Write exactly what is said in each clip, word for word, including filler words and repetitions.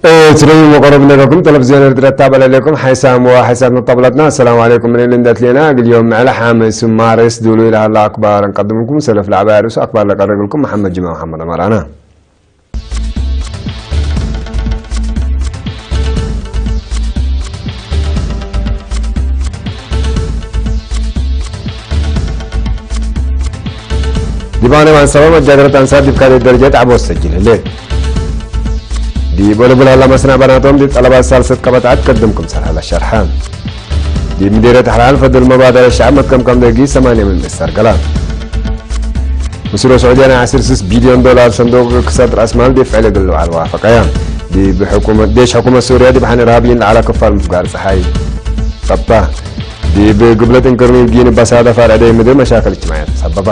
ኤረትርዩም ወቀሩብ ለኩም ተለፍዝዮን ኤረትርያ ታበለ ለኩም ሓይሳም ወሓይሳት መጣብላትና። አሰላሙ ዓለይኩም። ምን እንዴት ሌና እግል ዮም ምዕለ ሓምስ ማርስ ዱሉ ኢለሀላ አክባር እንቀድምኩም። ሰለፍ ለዐባይ ርእሱ አክባር ለቀርግልኩም መሐመድ ጅማ መሐመድ ዐመር አና። ዲብ አቅሊም ዐንሰበ መጃገረት አንሳት ዲብ ካልእ ደረጀት ዐቦት ሰጅል ህሌት። ዲብ ወለቡል ሀላ መስናዕ በናቶም ዲብ ጠለባት ሳልሰት ቀበጣት ከድም ክምሰል ሀላ ሸርሐ። ዲብ ምዴርየት ሐራን ፈድል መባደረ ሸዐብ መትከም ከም ደጊ ሰማንያ ምን ምእሰር ገላ። ምስሉ ሱዑድያ ናይ ዐስር ስስ ቢልዮን ዶላር ሰንዱቅ ክሰት ረአስ ማል ዲብ ፍዕል እግል ልውዓል ዋፈቀያ። ዲብ ሕኩመት፣ ዴሽ ሕኩመት ሱርያ ዲብ ሐን እርሃብይን ለዐለ ክፋል ምፍጋር ጸሓይ ጠብጣ። ዲብ ግብለት እንቅርሚት ጊኒ በሳደ ፋርዕ ደይ ምድር መሻክል እጅትማዕያት ተሰበባ።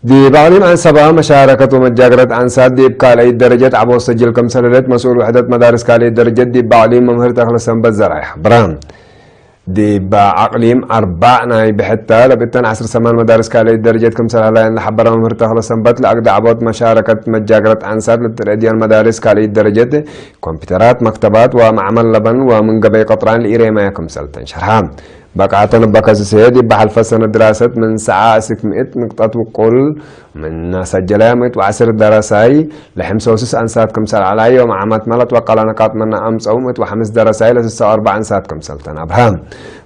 ዲብ አቅሊም ዐንሰባ መሻረከት ወመጃገረት አንሳት ዲብ ካልአይት ደረጀት ዐቦት ሰጅል ክምሰል ህሌት መስኡል ውሕደት መዳርስ ካልአይት ደረጀት ዲብ አቅሊም መምህር ተክለ ሰንበት ዘርአይ ሐብረ። ዲብ አቅሊም አርባዕ ናይ ብሕተ ለብእተን ዐስር ሰማን መዳርስ ካልአይት ደረጀት ክምሰል ሀላየን ለሐበረ መምህር ተክለ ሰንበት፣ ለአግደ ዐቦት መሻረከት መጃገረት አንሳት ለትትረአድየን መዳርስ ካልአይት ደረጀት ኮምፒተራት፣ መክተባት ወመዕመል ለበን ወምን ገበይ ቅጥራን ለኢሬማየ ክምሰል ተን ሸርሐ። በቃተን እበ ከስሰየ ዲብ ሐልፈ ሰነት ድራሰት ምን ሰዓ አስክ ምእት ንቅጠት ውቁል ምነ ሰጀለያ ምእት ወዐስር ደረሳይ ለሐምሳ ወስስ አንሳት ክምሰል ዐላይ፣ ወመዓማት መለት ወቀለ ንቃጥ ምነ አምጸው ምእት ወሐምስ ደረሳይ ለስሳ ወአርበዕ አንሳት ክምሰል ተን አብርሀ።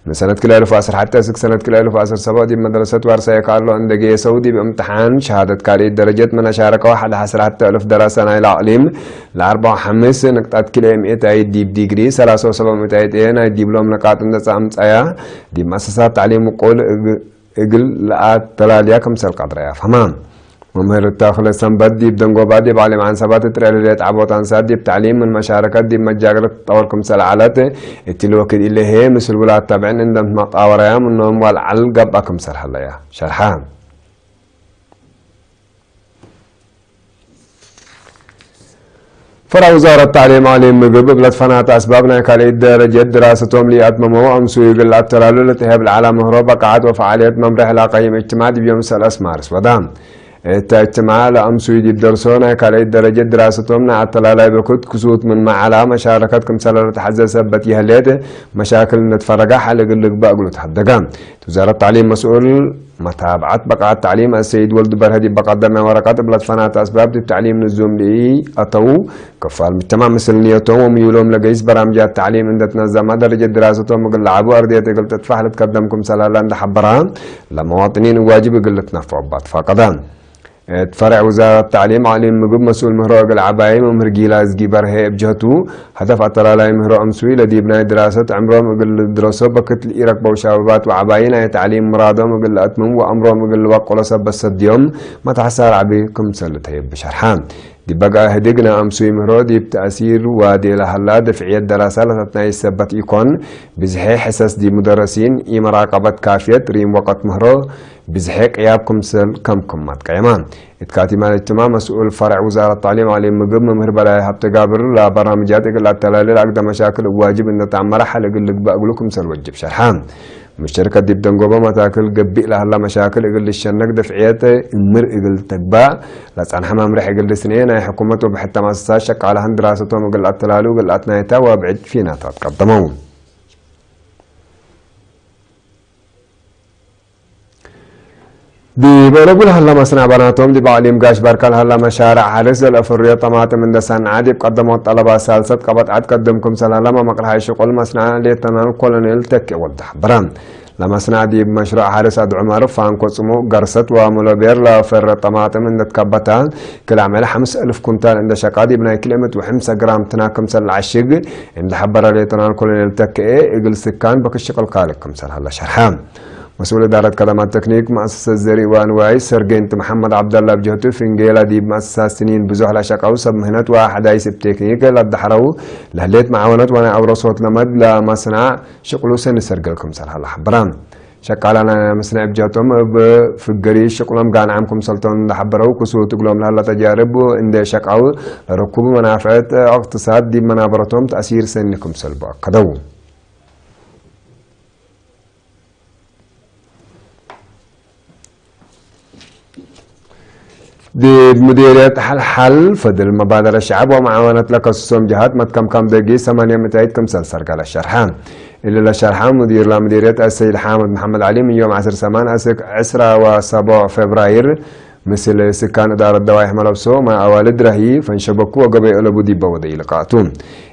ምን ሰነት ክልኤ አልፍ ወዐስር ሐቴ እስክ ሰነት ክልኤ አልፍ ወዐስር ሰበዕ ዲብ መድረሰት ዋርሳይ ከአሎ እንደ ጌሰው ዲብ እምትሓን ሸሃደት ካልኢት ደረጀት ምነ ሻረከው ሐድ ዐስር ሐቴ አልፍ ደረሰ ናይለ አቅሊም ለአርበዕ ወሐምስ ንቅጣት ክልኤ ምእት አይ ዲብ ዲግሪ ሰላሳ ወሰብዕ ምእት አይ ናይ ዲብሎም ንቃጥ እንደ አምጸያ ዲብ መአሰሳት ተዕሊም ውቁል እግ-፣ እግል ለአተላልያ ክምሰል ቀድረያ ፈህማ። መምህር ተክለ ሰንበት ዲብ ደንጎባ ዲብ አቅሊም ዐንሰባ ትትረአድየት ዐቦት አንሳት ዲብ ተዕሊም ምን መሻረከት ዲብ መጃገረት ትጠወር ክምሰል ዐለት፣ እትሊ ወክድ እለ ህዬ ምስል ውላድ ተብዕን እንደ መጣወረያ ምኖም ወለዐል ገብአ ክምሰል ሀለያ ሸርሐ። ፈርዕ ውዛረት ተዕሊም አቅሊም ምግብ እብ ለትፈናተ አስባብ ናይ ካልኢት ደረጀት ድራሰቶም ለኢአትመመው አምሱይ እግል ለአተላሉ ለትሀብ ለዐለ ምህሮ፣ በቃዐት ወፈዓልየት መምሬሕ ለአቀይም እጅትማዕ ዲብ ዮም ሰለስ ማርስ ወዳ። እተ እጅትማዕ ለአምሱይ ዲብ ደርሶ ናይ ካልኢት ደረጀት ድራሰቶም ናይ አተላላይ በክት ክሱት ምንመ ዐላ፣ መሻረከት ክምሰለ ለተሐዜ ሰበት ይህሌት፣ መሻክል እንደ ትፈረገ ሐል እግል ልግበእ እግሉ ተሀደገ። ውዛረት ተዕሊም መስኡል መታብዐት በቃዐት ተዕሊም አሰይድ ወልዱ በርሀ ዲብ በቀደመ ወረቀት፣ እብ ለትፈናተ አስባብ ዲብ ተዕሊም ንዙም ለኢአተው ክፋል ምጅተማዕ ምስል ንየቶም ወምዩሎም ለገይስ በራምጃት ተዕሊም እንደ ትነዘመ፣ ደረጀት ድራሰቶም እግል ለዐቡ አርድየት እግል ትጥፋሕ ልትከደም ክምሰል ሀላ እንደ ሐበረ፣ ለመዋጥኒን ዋጅብ እግል ልትነፈዑ እባ ትፋቀደ። እት ፈርዕ ውዛረት ተዕሊም አቅሊም ምግብ መስኡል ምህሮ እግል ዐባይ መምህር ጊላ እዝጊ በርሄ እብ ጀህቱ፣ ሀደፍ አተላላይ ምህሮ አምሱይ ለዲብ ናይ ድራሰት ዕምሮም እግል ልድረሶ በክት ለኢረክበው ሻባባት ወዐባይ ናይ ተዕሊም ምራዶም እግል ለአትምም ወአምሮም እግል ልወቅሎ ሰበት ሰድዮም መትሐሳር ዐቢ ክምሰል ልተየብ ሸርሐ። ዲብ በገአ ህድግ ናይ አምሱይ ምህሮ ዲብ ተእሲር ዋዴ ለሀላ ድፍዕየት ደራሳ ለተትናይስ ሰበት ኢኮን፣ ብዝሒ ሕሰስ ዲብ ሙደረሲን፣ ኢመራቀበት ካፍየት፣ ሪም ወቀት ምህሮ፣ ብዝሒ ቅያብ ክምሰል ከም ክም አትቀየመ። እት ካቲማ ለእጅትማዕ መስኡል ፈርዕ ውዛረት ተዕሊም አቅሊም ምግብ መምህር በላይ ሀብተጋብር፣ ለበራምጃት እግል አተላሌ ለአግደ መሻክል እብ ዋጅብ እንደ ተአመረ ሐል እግል ልግበእ እግሉ ክምሰል ወጅብ ሸርሐ። ሙሽተረከት ዲብ ደንጎበ መታክል ገቢእ ለሀላ መሻክል እግል ልሸነግ፣ ደፍዕየት እምር እግል ትግባእ ለጸንሐ መምሬሕ እግል ልስኔ፣ ናይ ሕኩመት ወብሕተ መአሰሳት ሸቃልሀን ድራሰቶም እግል አተላሉ እግል አትናይታ ወብዕድ ፊናታት ቀደመው። ዲብ አለቡል ሀላ መስናዕ በናቶም ዲብ አቅሊም ጋሽ ባርካ ለሀላ መሻርዕ ሐርስ ለለአፍርዮ ጠማጥም እንደ ሰንዐ ዲብ ቀደሞት ጠለባት ሳልሰት ቀበጥ ዐድ ቀድም ክምሰል ሀላ መመቅልሓይ ሽቁል መስናዕ ሌተናል ኮሎኔል ተኬ ወልደ ሐበረ። ለመስናዕ ዲብ መሽሩዕ ሐርስ አድ ዑመር ፋንኮ ጽሙእ ገርሰት ወምሎ ቤር ለአፈረ ጠማጥም እንደ ትከበተ ክል አምዕል ሐምስ አልፍ ኩንታል እንደ ሸቃ ዲብ ናይ ክልኤ ምእት ወሐምሰ ግራም ትናክ ክምሰል ለዐሽግ እንደ ሐበረ ሌተናል ኮሎኔል ተኬ እግል ስካን በክት ሽቅል ካልእ ክምሰል ሀለ ሸርሐ። መስኡል እዳረት ከደማት ተክኒክ መአሰሰት ዘርኢ ወአንዋይ ሰርጌንት መሐመድ ዐብደላ እብ ጀህቱ፣ ፍንጌላ ዲብ መአሰሳት ስኒን ብዞሕ ለሸቀው ሰብ ምህነት ወአሕዳይስ እብ ቴክኒክ ለአዳሐረው ለህሌት መዓወነት ወናይ አውረሶት ለመድ ለመስናዕ ሽቅሉ ሰኒ ሰርገል ክምሰል ሀለ ሐበረ። ሸቃላና ምስነ እብ ጀቶም እብ ፍገሪ ሽቅሎም ጋንዓም ክምሰልቶም እንደ ሐበረው፣ ክሱት እግሎም ለሀለ ተጃርብ እንደ ሸቃው ለረኩቡ መናፍዕት እቅትሳድ ዲብ መናበረቶም ተእሲር ሰኒ ክምሰል በአከደው። ዲብ ሙዲርየት ሐልሐል ፈድል መባደረ ሸዐብ ወመዓወነት ለከስሶም ጀሃት መትከምካም ደጊ ሰማንያ ምእታይት ክምሰል ሰርገለ ሸርሐ። እሊ ለሸርሐ ሙዲር ለሙዲርየት አሰይድ ሓምድ መሐመድ ዐሊ ምን ዮም ዐስር ሰማን አስክ ዕስራ ወሰቦዕ ፌብራይር ምስል ስካን እዳረት ደዋይሕ መለብሶ ማይ አዋልድ ረሂ ፈንሸበኩ ወገበይ አለቡ ዲበ ወደ ኢልቃቱ።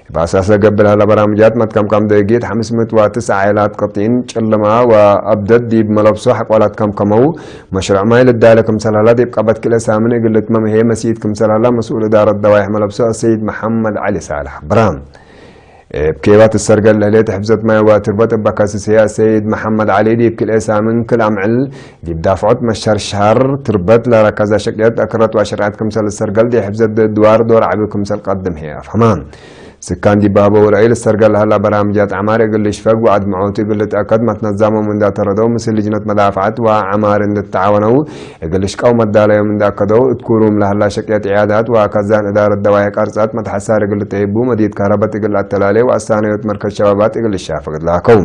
እብ አሳሰ ገብእ ለሀለ በራምጃት መትከምካም ደጊት ሐምስ ምእት ወትስዐ ዐይላት ቅጢን ጭልማ ወአብደት ዲብ መለብሶ ሐቆላት ከምከመው፣ መሽሩዕ ማይ ልዳለ ክምሰል ሀላ ዲብ ቀበት ክልኤ ሳምን እግል ልትመም ህዬ መሲት ክምሰል ሀላ መስኡል እዳረት ደዋይሕ መለብሶ አሰይድ መሐመድ ዐሊ ሳልሕ ሐብራ። እብ ኬባት እሰርገል ለህሌት ሕፍዘት ማይ ወትርበት እበ ከስስ ህዬ አሰይድ መሐመድ ዐሊ ዲብ ክልኤ ሳምን ክል አምዕል ዲብ ዳፍዖት መሸርሻር ትርበት ለረከዘ ሸቅየት አክረት ወአሸርዐት ክምሰል እሰርገል ዲብ ሕፍዘት ድዋር ዶር ዐቢ ክምሰል ቀድም ህዬ አፍሀመ። ስካን ዲብ በሀበው ረአይ ልሰርገል ለሀላ በራምጃት ዐማር እግል ልሽፈግ ወአድምዖቱ እግል ልትአከድ መትነዛሞም እንዳ ተረደው፣ ምስል ልጅነት መዳፍዐት ወዐማር እንድትዓወነው እግል ልሽቀው መዳለዮም እንዳ አከደው፣ እት ኩሩም ለሀላ ሸቅየት ዕያዳት ወአካዛን እዳረት ደዋይሕ ቀርጸት መትሐሳር እግል ልትሄቡ፣ መዲት ከህረበት እግል አተላሌ ወአሳነዮት መርከዝ ሸባባት እግል ልሻፍግ ላከው።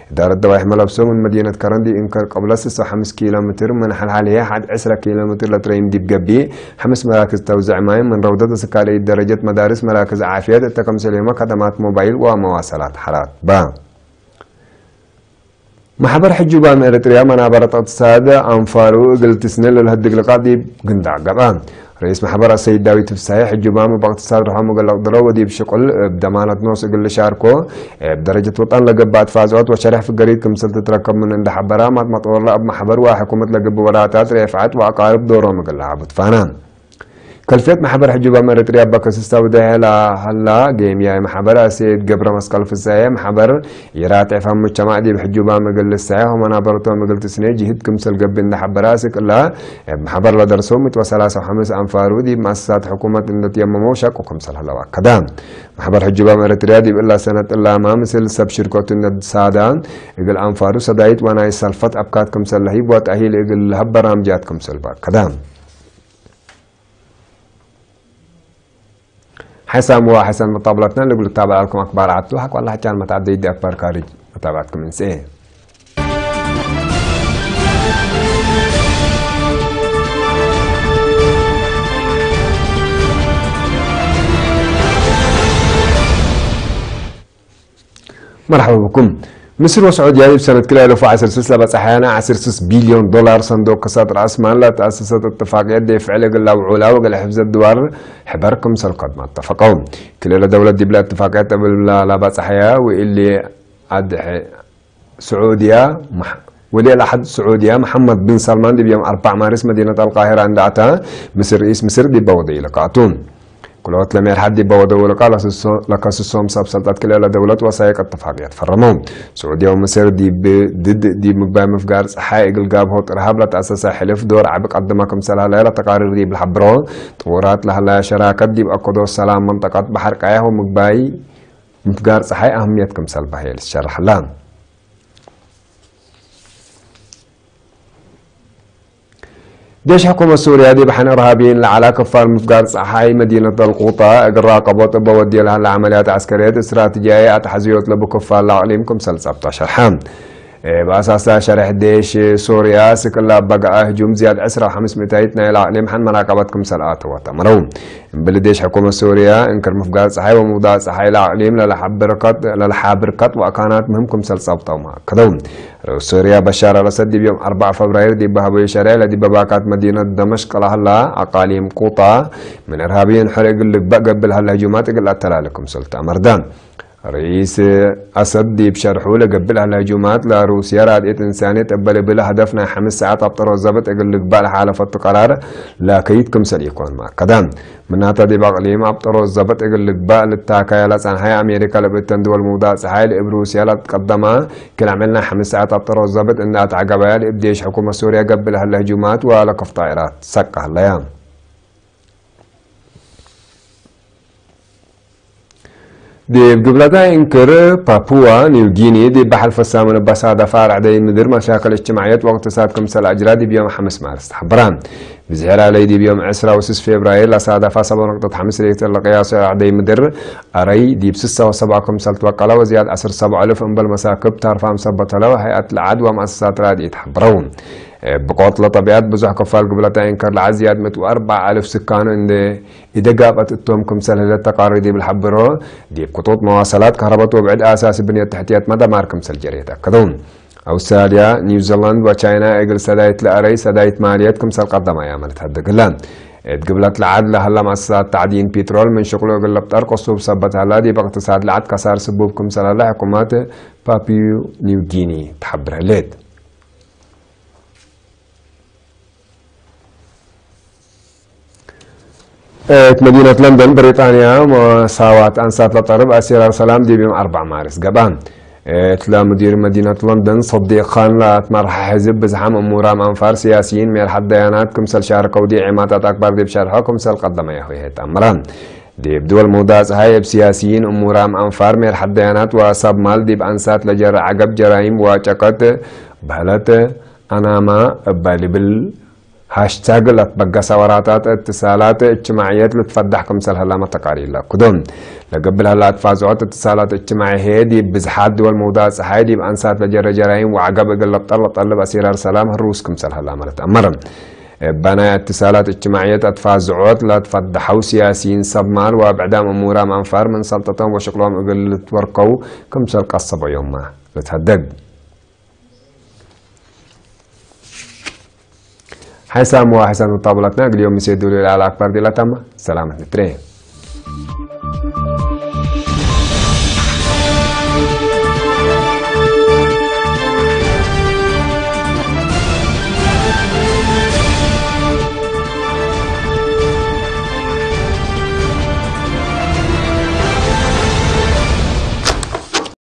እዳረት ደዋይሕ መለብሶ ምን መዲነት ከረን ዲብ እንከር ቅብለት ስሳ ወሐምስ ኪሎ ሜትር፣ ምን ሐልሐል ህዬ ሐድ ዕስረ ኪሎ ሜትር ለትረይም ዲብ ገብእ፣ ሐምስ መራክዝ ተውዝዕ ማይ ምን ረውደት እስካልኢት ደረጀት መዳርስ፣ መራክዝ ዓፍየት እተ ከምሰልየመ ከደማት ሞባይል ወመዋሰላት ሐራት በ። ማሕበር ሕጁባም ኤረትርያ መናበረት እቅትሳድ አንፋሩ እግል ትስኔ ለልሀድግ ልቃእ ዲብ ግንዳዕ ገብአ። ርኢስ ማሕበር አሰይድ ዳዊት ፍሳሔ፣ ሕጁባም እብ እቅትሳድ ርሖም እግል ለቅድሮ ወዲብ ሽቁል እብ ደማነት ኖስ እግል ልሻርኮ፣ እብ ደረጀት ወጠን ለገብአ ትፋዝዖት ወሸሬሕ ፍገሪት ክምሰል ትትረከብ ምን እንደ ሐበራ፣ ማጥመጦርለ እብ ማሕበር ወሕኩመት ለገብእ ወራታት ሬፍዐት ወአቃርብ ዶሮም እግል ለዐቡ ትፋና። ከልፍየት ማሕበር ሕጁባም ኤረትርያ እበ ከስስ አውዴ ለሀላ ጌምያይ ማሕበር አሰይድ ገብረ መስቀል ፍሳሔ፣ ማሕበር ኢራትዕ ፈም ሙጅተማዕ ዲብ ሕጁባም እግል ልሳዔ ወመናበረቶም እግል ትስኔ ጅህድ ክምሰል ገብእ እንደ ሐበረ፣ አስክ እላ እብ ማሕበር ለደርሰው ምእት ወሰላሳ ወሐምስ አንፋሩ ዲብ መአሰሳት ሕኩመት እንደ ትየመመው ሸቁ ክምሰል ሀለው አከደ። ማሕበር ሕጁባም ኤረትርያ ዲብ እላ ሰነት እላመ ምስል ሰብ ሽርከቱ እንደ ሳዳ እግል አንፋሩ ሰዳይት ወናይ ሰልፈት አብካት ክምሰል ለህይብ ወተእሂል እግል ለሀብ በራምጃት ክምሰል በአከደ። ሐሳም ወሐሰን መጣብለትነ ልግሉ ታበዕ አልኩም አክባር ዐቱ ሐቆ ለሐቻን መትዐደይ ዲ አክባር ካርጅ መታብዐትኩም እንስኤ። መርሐባ ብኩም። ምስር ወስዑድያ ዲብ ሰነት ክልኤ አልፍ ወዐስር ስስ ለበጸሐያነ ዐስር ስስ ቢልዮን ዶላር ሰንዱቅ ክሳድ ረአስ ማል ለተአሰሰት እትፋቅየት ዴፍዕል እግል ለአውዑላ ወእግል ሕፍዘት ድዋር ሕበር ክምሰል ከድመ አተፈቀው። ክልኤ ለደውለት ዲብለ እትፋቅየት እብላ ለበጸሐያ ወእሊ አድሐ ስዑድያ መሕ-፣ ወሊ አልዐህድ ስዑድያ መሐመድ ቢን ሰልማን ዲብ ዮም አርበዕ ማርስ መዲነት አልቃሂራ እንደ አታ፣ ምስር ርኢስ ምስር ዲበ ወደዩ ልቃቱ። ክልኦት ለሜርሐት ዲበ ወደው ልቃ ለከስሶም ሰብ ሰልጠት ክልኤ ለደውለት ወሳይቅ እትፋቅየት ፈረመው። ስዑድያ ወምስር ዲብ ድድ ዲብ ምግባይ ምፍጋር ጸሓይ እግል ጋብሆት እርሃብ ለተአሰሰ ሕልፍ ዶር ዐቢ ቀድመ ክምሰል ሀለየ ለተቃርር ዲብ ለሐብሮ፣ ጥቡራት ለሀለየ ሸራከት ዲብ አከዶ ሰላም መንጠቀት በሐር ቀያሕ ወምግባይ ምፍጋር ጸሓይ አህምየት ክምሰል በህየ ልትሸረሕ ላ። ዴሽ ሕኩመት ሱርያ ዲብ ሐን እርሃብይን ለዐላ ክፋል ምፍጋር ጸሓይ መዲነት አልቁጣ እግል ራቀቦት እበ ወድየ ለሀለ ዐመልያት ዐስከርየት እስትራትጅያየ አትሐዝዮት ለቡ ክፋል ለአቅሊም ክምሰል ጸብጠ ሸርሐ። እብ አሳሳ ሸሬሕ ዴሽ ሱርያ ስክላ በገአ ህጁም ዝያድ ዕስራ ወሐምስ ምእታይት ናይ ለአቅሊም ሐን መራቀበት ክምሰል አተወት አምረው። እምብሊ ዴሽ ሕኩመት ሱርያ፣ እንክር ምፍጋር ጸሓይ ወምውዳቅ ጸሓይ ለአቅሊም ለለሓብርከት፣ ለለሓብርከት ወአካናት ምህም ክምሰል ጸብጠው መአከደው። ርኡስ ሱርያ በሻር አልአሰድ ዲብ ዮም አርበዕ ፈብራይር ዲብ በሀበዩ ሸሬሕ ለዲበ ባካት መዲነት ደመሽቅ ለሀላ አቃሊም ቁጣ ምን እርሃብይን ሕር እግል ልግበእ ገብእ ለሀለ ህጁማት እግል አተላለ ክምሰል ተአመርደ። ርኢስ አሰድ ዲብ ሸርሑ፣ ለገብእ ለሀለ ህጁማት ለሩስየ ራድኤት እንሳንየት እበ ልብል ሀደፍ ናይ ሐምስ ሰዓት አብጠሮት ዘብጥ እግል ልግባእ ለሓለፈቱ ቀራር ለከይድ ክምሰል ኢኮን መአከደ። ምናተ ዲብ አቅሊም አብጠሮት ዘብጥ እግል ልግባእ ልታከየ ለጸንሐየ አሜሪካ ለብእተን ድወል ምውዳቅ ጸሓይ ለእብ ሩስየ ለትቀደመ ክል አምዕል ናይ ሐምስ ሰዓት አብጠሮት ዘብጥ እንደ አትዐገበየ ለእብ ዴሽ ሕኩመት ሱርየ ገብእ ለሀለ ህጁማት ወለከፍ ጣኢራት ሰቀ ሀለየ። ዲብ ግብለታይ እንክር ፓፑዋ ኒው ጊኒ ዲብ በሐልፈ ሳምን እበ ሳደፋ አርዕደይን ምድር መሻክል እጅትማዕየት ወእቅትሳድ ክምሰል አጅራ ዲብ ዮም ሐምስ ማርስ ተሐብራ። ብዝሔ ላለይ ዲብ ዮም ዕስራ ወስስ ፌብራይር ለሳደፋ ሰቦ ነቅጠት ሐምስ ሬክተር ለቅያሶ አርዕደይ ምድር አረይ ዲብ ስሳ ወሰብዓ ክምሰል ትወቀለ ወዝያድ ዐስር ሰብዓ እልፍ እምበል መሳክብ ታርፋም ሰበተለ ወሀይአት ለዐድ ወመአሰሳት ራድኢት ሐብረው። እብ ቆት ለጠቢዐት ብዙሕ ክፋል ግብለታይ እንክር ለዐድ ዝያድ ምእት ወአርበዓ አልፍ ስካኑ እንዴ ኢደጋበት እቶም ክምሰል ህለት ተቃሪ ዲብ ለሐብሮ፣ ዲብ ክጡጥ መዋሰላት ከህረበት ወብዕድ አሳሲ ብንየት ተሕትየት መደማር ክምሰል ጀሬ ተአከደው። አውስትራልያ፣ ኒውዚላንድ ወቻይና እግል ሰዳይት ለአረይ ሰዳይት ማልየት ክምሰል ቀደማያመ ልትሀደግ ህለ። እት ግብለት ለዐድ ለሀላ መአሰሳት ተዕዲን ፒትሮል ምን ሽቅሉ እግል ልብጠር ቅሱብ ሰበት ሀላ፣ ዲብ እቅትሳድ ለዐድ ከሳር ስቡብ ክምሰል ሀላ ሕኩመት ፓፒዩ ኒው ጊኒ ተሐብር ህሌት። እት መዲነት ለንደን ብሪጣንያ መሳዋት አንሳት ለጠርብ አሴራር ሰላም ዲብ ዮም አርበዕ ማርስ ገብአ። እት ለሙዲር መዲነት ለንደን ሰዲቅ ካን ለአትመርሐ ሕዝብ ብዝሓም እሙራም አንፋር፣ ሲያሲይን፣ ሜርሐት ደያናት ክምሰል ሻርከው ዲብ ዒማታት አክባር ዲብ ሸርሖ ክምሰል ቀደመ ያሆ ይሄ ተአምረ። ዲብ ድወል መውዳዕ ጸሓይ እብ ሲያሲይን፣ እሙራም አንፋር፣ ሜርሐት ደያናት ወሰብ ማል ዲብ አንሳት ለጀረ ዐገብ ጀራይም ወጨቀት በህለት አናማ እበ ልብል ሃሽታግ ለትበገሰ ወራታት እትሳላት እጅትማዕየት ልትፈዳሕ ክምሰል ህላመ ተቃሪር ለአክዶ። ለገብእ ለህላ አትፋዝዖት እትሳላት እጅትማዒ ህዬ፣ ዲብ ብዝሓት ድወል መውዳዕ ጸሓይ ዲብ አንሳት ለጀረ ጀራይም ወዐገብ እግል ልብጠር ለጠልብ አሲራር ሰላም ህሩስ ክምሰል ህላመ ልትአመር። እበ ናይ እትሳላት እጅትማዕየት አትፋዝዖት ለትፈደሐው ሲያሲይን፣ ሰብ ማል ወአብዕዳም እሙራም አንፋር ምን ሰልጠቶም ወሽቅሎም እግል ልትወርከው ክምሰል ቀሰበዮምመ ልትሀደግ። ሐይሳም ወሐይሳም ጣቡላትና እግል ዮም ምሴ ዱሉ ለዐለ አክባር ዲላ ታማ ሰላመት ንትሬ።